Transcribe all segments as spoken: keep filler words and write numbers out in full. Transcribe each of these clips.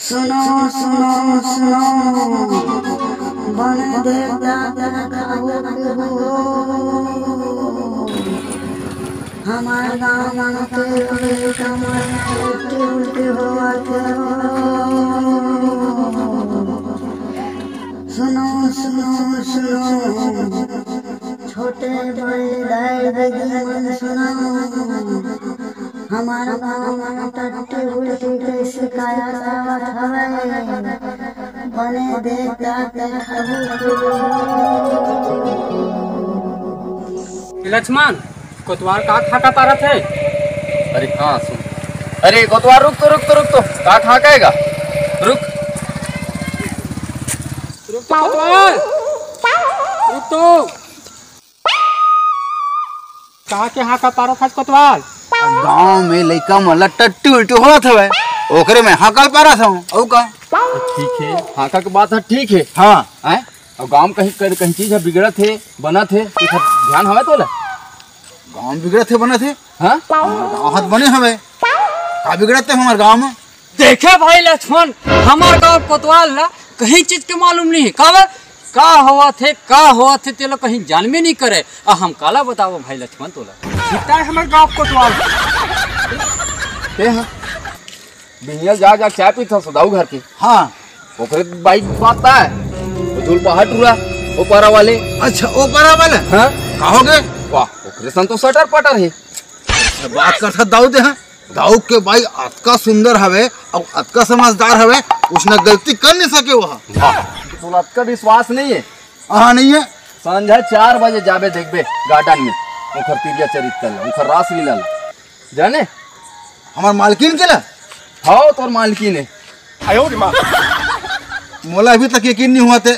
सुनो, सुनो, सुनो, बन देवता तन खाऊ पीऊ। हमर गाँव के लइका मन उल्टी उल्टी होवत हे। सुनो, सुनो, सुनो, छोटे बड़े दाई दीदी मन सुनो। हमर गाँव म टट्टी उल्टी के शिकायत आवत हवय। बने देख जाके खाबू पीबू। लक्ष्मण, कोतवाल का खाका पारत हे? अरे हाँ, सुन। अरे कोतवाल, रुक तो, रुक तो, रुक तो। का खाका हे गा? रुक। रुक तो कोतवाल। रुक तो। का के हाका पारत हस कोतवाल? गाँव में लइका मन ला टट्टी उल्टी होवत हवय, ओकरे में हाका पारत हंव। अउ का? ठीक हे, हाका के बात ह ठीक हे। हाँ। हैं? अउ गाँव में कहीं, कहीं, कहीं चीज ह बिगड़त हे, बनत हे, एकर ध्यान हवय तोला? गाँव में बिगड़त हे, बनत हे? हाँ? हमर गाँव ह त बने हवय, का बिगड़त हे हमर गाँव में? देखे भाई लक्ष्मण, हमर गाँव कोतवाल ला कहीं चीज के मालूम नहीं हे। काबर? का होवत हे, का होवत हे, तेला कहीं जानबे नहीं करे। आ हम काला बतावो भाई लक्ष्मण तोला। कितना है हमर गाँव कोतवाल? ते ह बिहिया जा, जा चाय पीत हस दाऊ घर के। हाँ। ओकरे बाइक बात है। वो धूल पहाड़ टूरा, वो पारा वाले। अच्छा, वो पारा वाले? हाँ। का हो गए? वाह, ओकरे सन तो सटर पटर हे। बात करत हस दाऊ दे, हाँ। दाऊ के बाई अतका सुंदर हवे अउ अतका समझदार हवे, उसने गलती कर नहीं सके वो। वाह, तोला अतका विश्वास नहीं हे? हाँ, नहीं हे। संझा चार बजे जाबे देखबे गार्डन में, उनकर तिरिया चरित्र ला, उनकर रासलीला ला। जाने? हमर मालकिन के ला? हव, तोर मालकिन हे। मोला अभी तक यकीन नहीं होवत हे।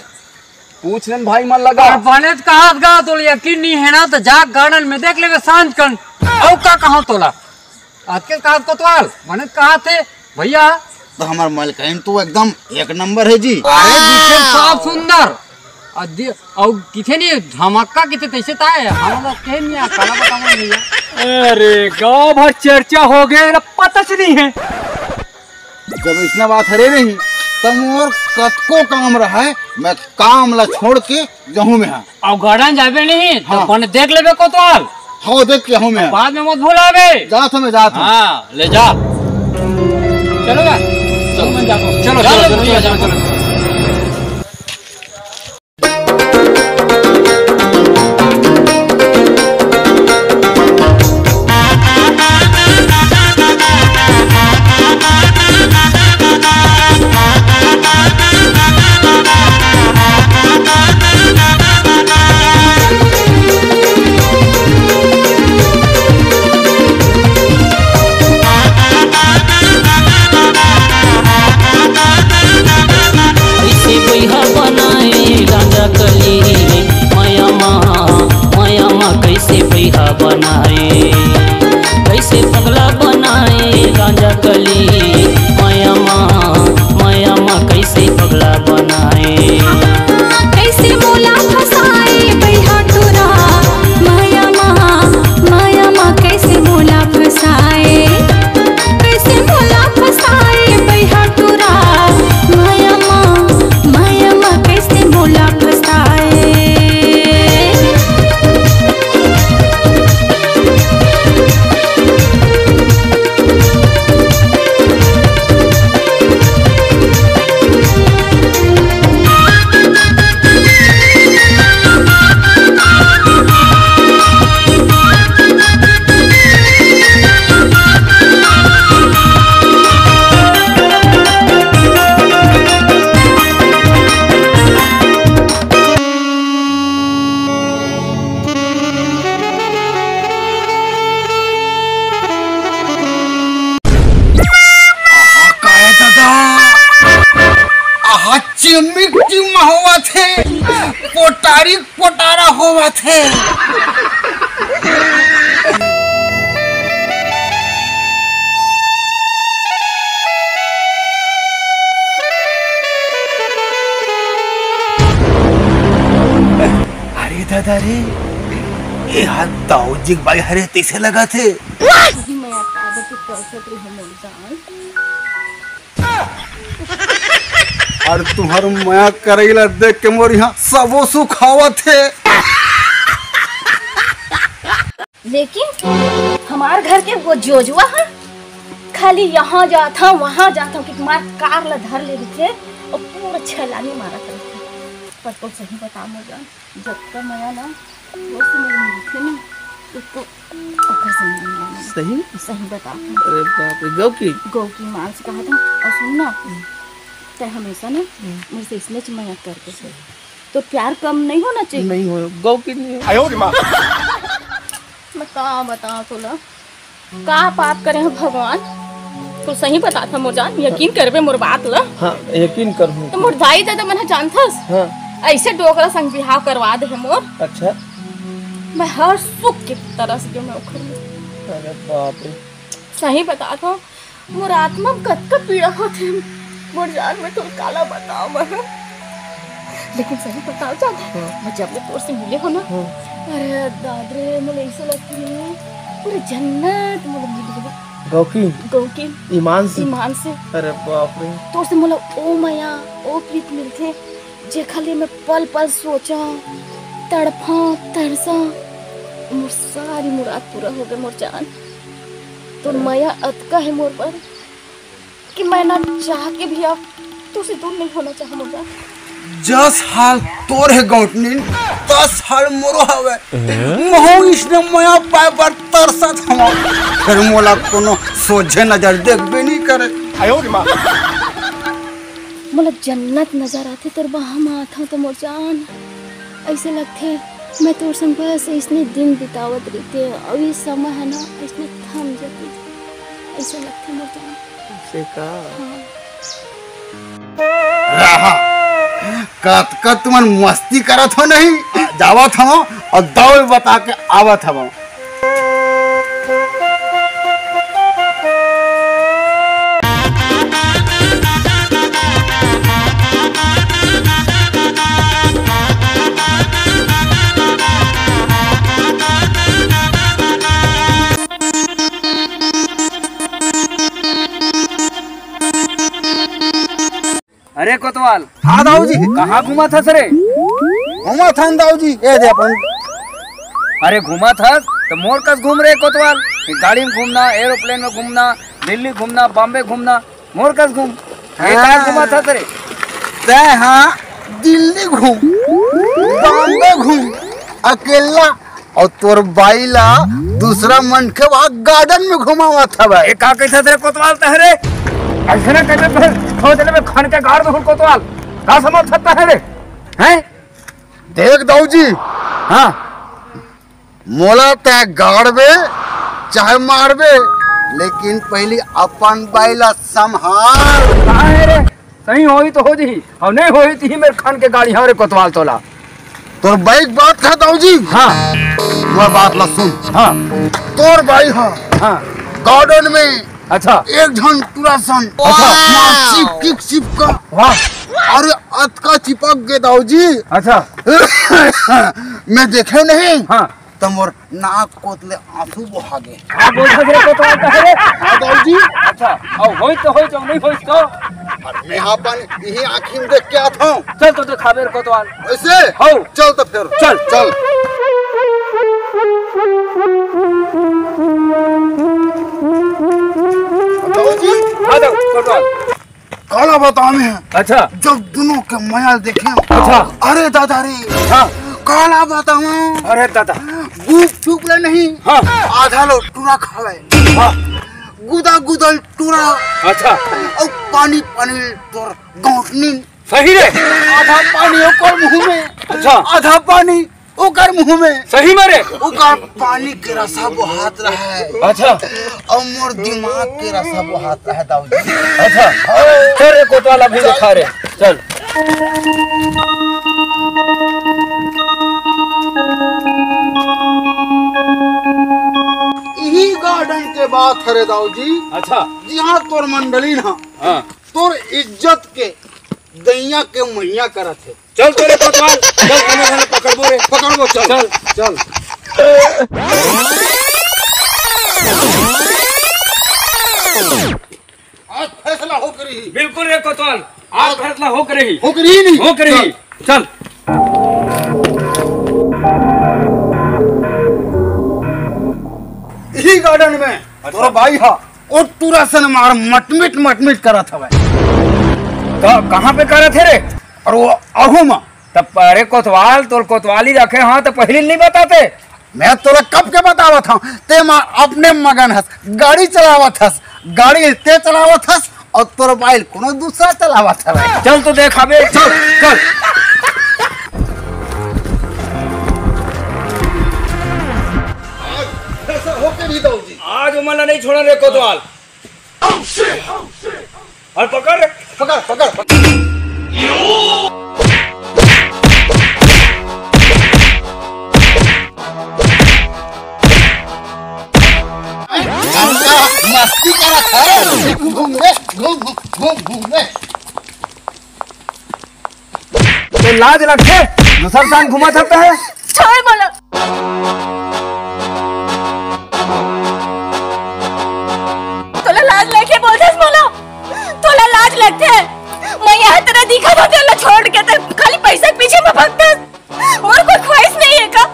पूछ लेन भाई मन लगा। अब बने त कहत गा, तोला यकीन नहीं हे ना, त जा गार्डन में देख लेबे सांझ कन। अउ का कहंव तोला? अतके कहत कोतवाल, बने त कहत हे, भैया। त हमर मलकाइन तो एकदम एक नंबर हे जी। अरे, दिखे साफ सुंदर। अउ दि-, अउ किथे नहीं धमाका किथे तैसे ताय, हम लोग के नहीं आ, काला बताऊं भैया। अरे, गांव भर चर्चा हो गए, ना पता च नहीं हे। जब इसना बात हरे नहीं, तब मोर कतको काम रहा है, मैं काम ला छोड़ के जाहूं मैं। हाँ। अउ गार्डन जाबे नहीं, तो हाँ। अपन देख लेबे कोतवाल। हाँ, देख के हूँ मैं। बाद में मत भुलाबे। जात हूँ मैं, जात हूँ। हाँ, ले जा। चलो ना। चलो, मैं जाता हूँ। चलो, चलो, चलो, चलो, चलो, चलो। कैसे बइहा बनाए गांजा कली, मया मा, मया मा कैसे बइहा बनाए, कैसे पगला बनाए गांजा कली, मया मा, मया मा कैसे पगला बनाए। कैसे मोला फसाए बइहा टुरा, मया मा, मया मा कैसे मोला फसाए। कैसे मोला फसाए बइहा टुरा, मया मा, मया मा कैसे मोला फसाए। आहा, काय दादा? आहा, चिमिक चिम होवत हे, पोटारी पोटारा होवत हे। अरे दादा रे, ये हा दाऊ जी के बाई हरे तइसे लगत हे। नहीं, मैं आता आदत तो कर सकती हूँ, मोर जान। अरे तुम्हार मया करई ला देख के मोर यहाँ सबो सुख आवत हे। लेकिन हमार घर के वो जोजुआ है, खाली यहाँ जात हा, वहाँ जात हा, कि तुम्हार कार ला धर ले रखे और पूरा छलांगी मारत रखे। पर तो सही बता मोर जान, जतका मया ना, वो से मेरे मिलथे ना, उसको ओकर से नहीं मिलना। सही? सही बता। अरे बाप रे, गौ की? गौ की माँ से कहा था, और सुन ना, तय हमेशा ना, हम्म। मेरे से इसने च मया करके। तो प्यार कम नहीं होना चाहिए। नहीं हो, गौ की नहीं हो। मैं का बता तोला, का पाप करे हो भगवान? तो सही बता था मोर जान, यकीन करबे मोर बात ला। हाँ, यकीन करहूँ। तो मोर दाई ददा मन ह जानथस? हाँ। ऐसे डोकरा संग बिहाव करवा दे हे मोर। अच्छा। मैं हर सुख के तरस गयो मैं ओखर में। अरे बाप रे। सही बता था, मोर आत्मा में कतका पीड़ा होथे। मोर जान, मैं तोर काला बताओ मैं। लेकिन सही बताओ जान, हाँ। मैं जब ले तोर से मिले हो ना, हाँ। अरे दाद रे, मोला ऐसे लगथे ना, पूरे जन्नत मोला मिल गए। गौकी? गौकी। ईमान से? ईमान से। अरे बाप रे। तोर से मोला ओ मया, ओ प्रीत मिलथे, जेखर लिए मैं पल पल सोचा, तड़फा, तरसा। मोर सारी मुराद पूरा हो गए मोर जान। तोर मया अतका है मोर पर कि मैं ना चाह के भी अब तुझसे दूर नहीं होना चाह मोर जान। जस हाल तोर है गौटनिन, तस हाल मोरो हवे। महू इसने मया पाए बर तरसत हवं। फिर मोला कोनो सोझे नजर देखबे नहीं करे। मोला जन्नत नजर आथे तोर बाह म आथव त मोर जान। ऐसे लगथे मैं तोर संग बस इसने दिन बितावत रहिते, अउ ये समय है ना इसने थम जती, ऐसे लगथे मोर जान। से का? हाँ। रहा, कतका तुमन मस्ती करत हो नहीं, जावत हवं अउ दौड़ बता के आवत हवं। अरे कोतवाल। हाँ दाऊ जी। कहाँ घूमत हस रे? घूमत हन दाऊ जी, ए दे अपन। अरे घूमत हस त मोर कस घूम रे कोतवाल। गाड़ी में घूमना, एरोप्लेन में घूमना, दिल्ली घूमना, बॉम्बे घूमना, मोर कस घूम। ये हाँ। कहाँ घूमत हस रे? तै हाँ दिल्ली घूम, बॉम्बे घूम, अकेला अउ तोर बाई ला दूसरा मनखे वहाँ गार्डन में घुमावत हवय। ए, का कहिथस रे कोतवाल तहरे? अइसने कहिबे त सोच लेबे खन के गाड़ दूँ कोतवाल। का समझथस तहरे? हैं? देख दाऊ जी। हाँ। मोला तै गाड़बे, चाहे मारबे, लेकिन पहिली अपन बाई ला संभाल। का हे रे? सही होही त हो जही, अउ नहीं होही त ही मेर खन के गाड़ी हरे कोतवाल तोला। तोर बाई के बात कहा दाऊ जी। हाँ। मोर बात ला सुन। हाँ। तोर बाई हा। हाँ। गार्डन में अच्छा। एक झन टूरा सन। अच्छा। मार सिप किक सिपका। वाह। अरे अतका चिपक गे दाऊ जी। अच्छा। मैं देखे नहीं। हाँ। त मोर नाक कोत ले आंसू बोहा गे। का बोलथस रे कोतवाल तहरे? हाँ, दाऊ जी। अच्छा, अउ होइस त होइस, अउ नहीं होइस त? अरे, मैं अपन इही आँखी में देख के आत हूँ। चल तो देखाबे रे कोतवाल। ऐसे? हौ। चल तो फिर। चल। चल। दाऊ जी। हाँ, दाऊ, कोतवाल। काला बतावे हैं। अच्छा। जब दोनों के मया देखे। अच्छा। अरे दादा रे। हाँ। काला बतावा। अरे दादा। गुप चुप ले नहीं। हाँ। आधा लो टूरा खावे। हाँ। गुदा गुदल टूरा। अच्छा। अउ पानी पानी तोर गौटनी। सही रे। आधा पानी ओकर मुंह में। अच्छा। आधा पानी ओकर मुंह में। सही में रे? ओकर पानी के रसा बोहात रहे। अच्छा। अउ मोर दिमाग के रसा बोहात रहे, दाऊ जी। अच्छा। चल रे कोतवाल, अभी दिखा रे। चल। इही गार्डन के बात हरे, दाऊ जी। अच्छा। जिहाँ तोर मंडली ना, हाँ। तोर इज्जत के दैया के मैया करत हे। चल तो रे कोतवाल, चल, कोनो झन पकड़बो रे, पकड़बो, चल, चल। चल। आज फैसला हो करी। बिल्कुल रे कोतवाल, आज फैसला हो करी। हो करी नहीं? हो करी। चल। चल। यही गार्डन में तोर भाई हा, ओ टूरा सन मार मटमिट मटमिट करत हवे। क-, कहाँ पे करत हे रे? और वो आहू मा। तब अरे कोतवाल, तोर कोतवाली रखे हाँ तो पहले नहीं बताते। मैं तोला कब के बतावत हूँ, ते मा अपने मगन हस, गाड़ी चलावत हस, गाड़ी ते चलावत हस और तोर बाइल कोनो दूसरा चलावत हवे। चल तो देखाबे, चल, चल। आज ऐसा होके भी दो जी। आज वो मला नहीं छोड़ा रे कोतवाल। और पकड़ रे। पकड़, पकड़, पकड़। मस्ती करत है। घूम, घूम, घूम, घूम, घूम। तो लाज लगथे, दूसर संग घूमत हता है। छोड़ मोला। तोला लाज लगथे बोलथस मोला? तोला लाज लगथे? मैं यहाँ तेरा दिखा था तेला छोड़ के ते खाली पैसा के पीछे में भगथस। मोर कोई ख्वाहिश नहीं है का?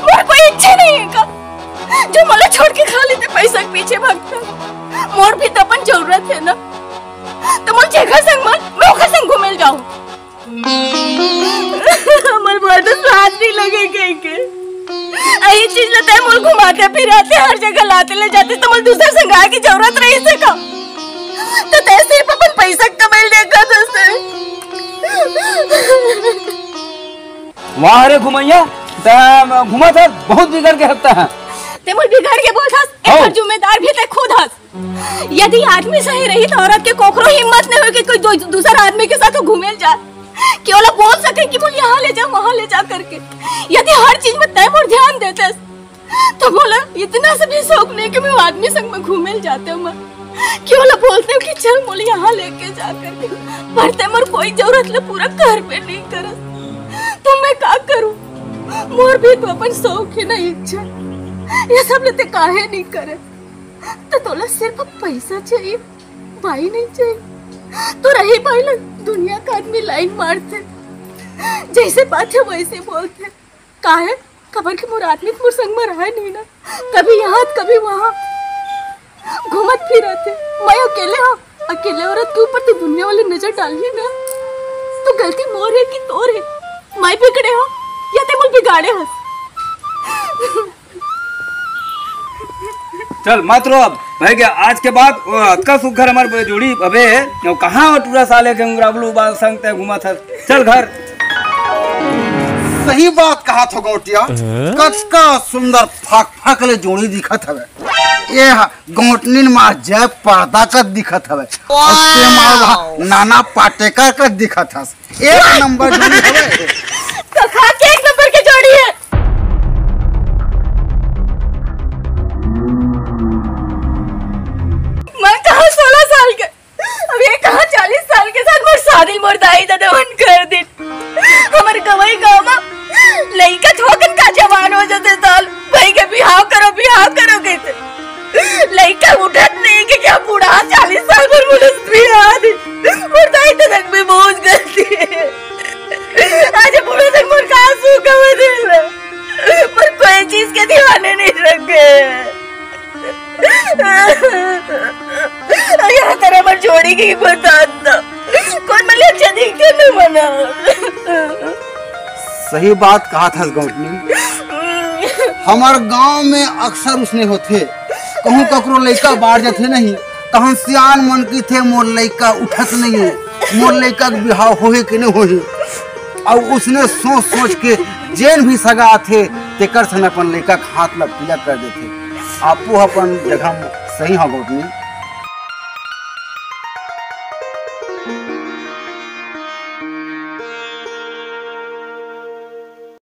मोर कोई इच्छा नहीं है का? जो मोला छोड़ के खाली ते पैसा के पीछे भगथस। मोर भी तो अपन जरूरत है ना। तो मोर जेकर संग मन, मैं ओकर संग घूमे ल जाऊँ। हमर बड़ तो स्वाद नहीं लगे कहीं के। अही चीज ल तय मोल घुमाते फिराते हर जगह लाते ले जाते तो मोल दूसर संग आए की जरूरत रही से का? तो तय सिर्फ अपन पैसा कमाई देखा दोस्त। वाह रे घुमैया, तय घुमा था बहुत बिगड़ के हकता है। ते मोल बिगड़ के बोल था, हौ। एकर जिम्मेदार भी ते खुद हस। यदि आदमी सही रही तो औरत के कोखरो हिम्मत नहीं होई कि कोई दो, दूसर आदमी के साथ घूमे ल जाए, कि ओला बोल सके कि मोला यहाँ ले जा, वहाँ ले जा करके। यदि हर चीज में तय मोर ध्यान देते तो मोला इतना से भी शौक नहीं कि मैं आदमी संग में घूमे ल जाते हूँ मैं, कि ओला बोलते हूँ कि चल मोला यहाँ लेके जा करके। पर तय मोर कोई जरूरत ले पूरा घर पे नहीं करस, तो मैं का करूँ? मोर भी तो अपन शौक है ना, इच्छा, ये सब लेते काहे नहीं करे? तो तोला सिर्फ पैसा चाहिए, भाई नहीं चाहिए। तो रही भाई लोग, दुनिया का आदमी लाइन मारते, जैसे बात है वैसे बोलते। काहे? खबर के मोर आदमी मोर संग में रहे नहीं ना, कभी यहाँ कभी वहाँ घूमत फिरत है। मैं अकेले हाँ, अकेले औरत के ऊपर तो दुनिया वाले नजर डालही ना। तो गलती मोर है कि तोर है? मैं बिगड़े हाँ या ते मोल बिगाड़े हस? चल मत रो अब, भई गे, आज के बाद वो अतका सुग्घर हमर जोड़ी अबे, वो कहाँ वो टूरा साले के उंगराबलू बाल संग ते घूमत हस? चल घर। सही बात कहा थो गौटिया, कतका सुंदर फक फक ले जोड़ी दिखत हवे। ये हा गौटनिन मार जय पर्दा कस दिखत हवे। और ते मार वहाँ नाना पाटेकर कस दिखत हस। एक नंबर जोड़ी हवे। तो खा के एक नंबर के जोड़ी है। मैं कहा सोलह साल के, अब ये कहा चालीस साल के साथ मोर शादी मोर दाई ददा मन कर दिन। हमर गवई गांव में लइका थोकन का जवान हो जाते साल, भाई के बिहाव करो, बिहाव करो कहते। लइका उठत नहीं कि क्या बूढ़ा चालीस साल पर मुलस बिहाव दे। मोर दाई ददा भी बहुत गलती है। आज बूढ़ा तक मोर का सूखा हुआ दिल है, पर कोई चीज के दीवाने नहीं रखे। अरे तेरे मर जोड़ी की बता दो, कौन मले अच्छा दिखते न मना। सही बात कहा था गौटनी। हमर गांव में अक्सर उसने होथे, कहूँ ककरो लइका बाढ़ जाथे नहीं, तहन सियान मन की थे मोर लइका उठत नहीं है, मोर लइका के बिहाव होहे कि नहीं होहे। अब उसने सोच सोच के जेन भी सगा आथे तेकर सन अपन लइका के हाथ ला पीला कर देथे। आपो अपन जगह में सही हो गौटनी।